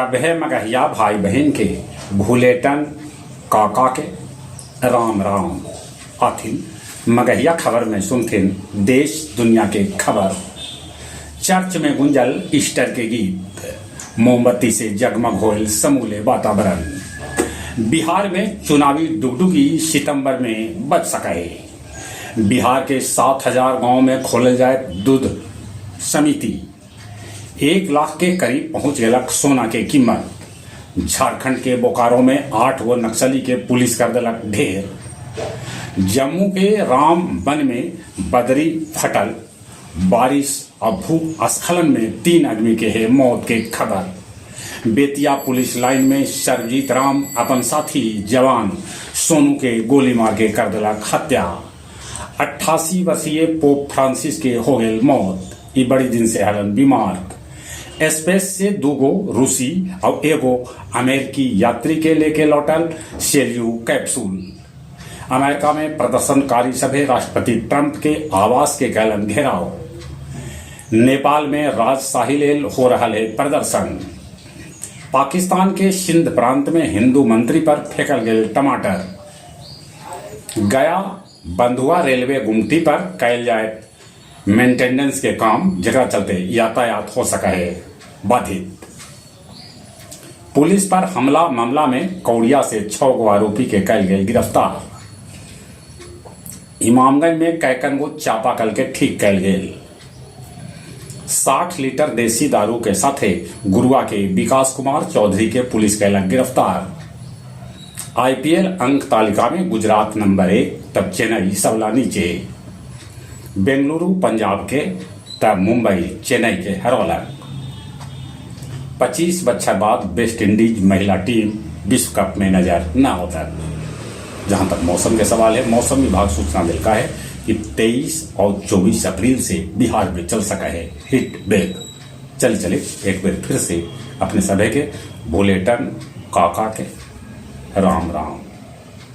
सभे मगहिया भाई बहिन के भुलेटन काका के राम राम। आथिन मगहिया खबर में सुनथिन देश दुनिया के खबर। चर्च में गूंजल ईस्टर के गीत, मोमबत्ती से जगमग होल समूले वातावरण। बिहार में चुनावी डुगडुगी सितंबर में बज सके। बिहार के 7,000 गांव में खोलल जाए दूध समिति। 1 लाख के करीब पहुंच गेलक सोना के कीमत। झारखंड के बोकारो में 8 गो नक्सली के पुलिस कर देलक ढेर। जम्मू के रामबन में बदरी फटल, बारिश और भूस्खलन में 3 आदमी के है मौत के खबर। बेतिया पुलिस लाइन में सरजीत राम अपन साथी जवान सोनू के गोली मार के कर देलक हत्या। 88 वर्षीय पोप फ्रांसिस के हो गए मौत। ई बड़ी दिन से हलन बीमार। स्पेस से दूगो रूसी और एगो अमेरिकी यात्री के लेके लौटल सेल्यू कैप्सूल। अमेरिका में प्रदर्शनकारी सभे राष्ट्रपति ट्रंप के आवास के कैलन घेराव। नेपाल में राजशाही लेल हो रहा है प्रदर्शन। पाकिस्तान के सिंध प्रांत में हिंदू मंत्री पर फेंकल गेल टमाटर। गया बंधुआ रेलवे गुमटी पर कैल जाए मेंटेनेंस के काम, जेकरा चलते यातायात हो सका है बाधित। पुलिस पर हमला मामला में कौड़िया से 6 गो आरोपी के कैल गए गिरफ्तार। इमामगंज में कैकन गो चापाकल के ठीक कैल गेल। 60 लीटर देसी दारू के साथे गुरुआ के विकास कुमार चौधरी के पुलिस कैलक गिरफ्तार। आईपीएल अंक तालिका में गुजरात नंबर 1, तब चेन्नई सबला नीचे। बेंगलुरु पंजाब के तब मुंबई चेन्नई के हरौलक। 25 बच्छर बाद वेस्ट इंडीज महिला टीम विश्व कप में नजर न होता। जहां तक मौसम के सवाल है, मौसम विभाग सूचना दिलका है कि 23 और 24 अप्रैल से बिहार में चल सका है हीट वेव। चल चले एक बार फिर से अपने सभे के बुलेटन काका के राम राम।